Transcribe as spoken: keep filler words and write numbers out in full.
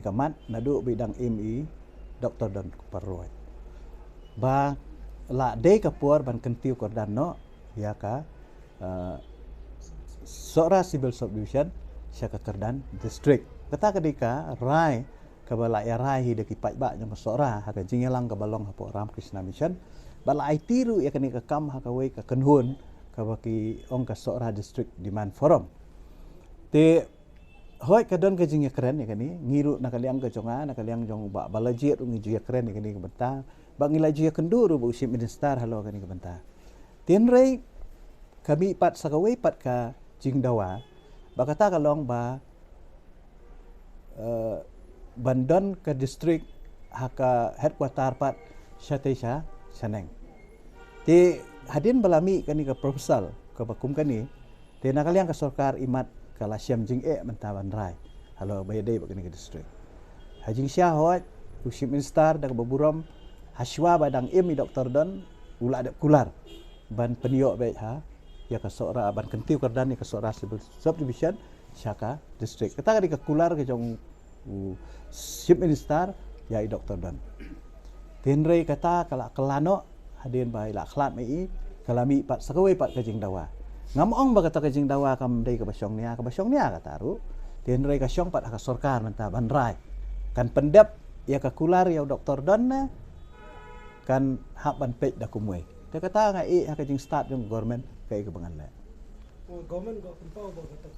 Ka mat naduh ba i dang im i Doctor Don Kparoi. Ba la dei ka por ban kyntiew kyrdan noh ïa ka, eh, Sohra Civil Subdivision sha ka kyrdan district. Kata ka dei ka rai kaba la ïa rai hi da ki paidbah jong ka Sohra ha ka jingïalang kaba long hapoh Ramakrishna Mission. Ba la aiti ruh ïa kane ka kam ha kawei ka kynhun kaba ki ong ka Sohra District Demand Forum. Te hooid ka don ka jingïakren ïa kane, ngi ruh na ka liang ka jong nga, na ka liang jong Bah Balajied ruh ngi ju ïakren ïa kane ka bynta, ba ngi la ju ïakynduh ruh bad u Chief Minister halor kane ka bynta. Te hynrei ka mih pat sa kawei pat ka jingdawa, ba kata ka long ba, eh, ban don ka district ha ka headquarter pat shatei sha Shaneng. Te hadien ba la mih kane ka proposal kaba kum kane, te na ka liang ka sorkar imat ka la shem jingeh mynta ban rai halor ba ïadei bad kane ka district. Ha jingshisha hooid u Chief Minister da kaba burom, hashwa ba dang im i Doctor Don, u la dep kular ban pynïoh beit ha ïa ka Sohra, ban kyntiew kyrdan ïa ka Sohra Civil Subdivision sha ka district. Kata ka dei ka kular ka jong u Chief Minister ïa i Doctor Don. Te hynrei kata ka la kylla noh hadien ba i la khlad ma i, ka la mih pat sa kawei pat ka jingdawa. Ngam ong ba kata ka jingdawa kam dei kaba shong nia, kaba shong nia kata ruh. Te hynrei ka shong pat ha ka sorkar mynta ban rai, kan pyndep ïa ka kular ïa u Doctor Don ne kan hap ban peit da kumwei. Te kata nga ïeh ha ka jingstad jong government kaei kaba ngan leh. Oh, government ka pynpaw ba kata ka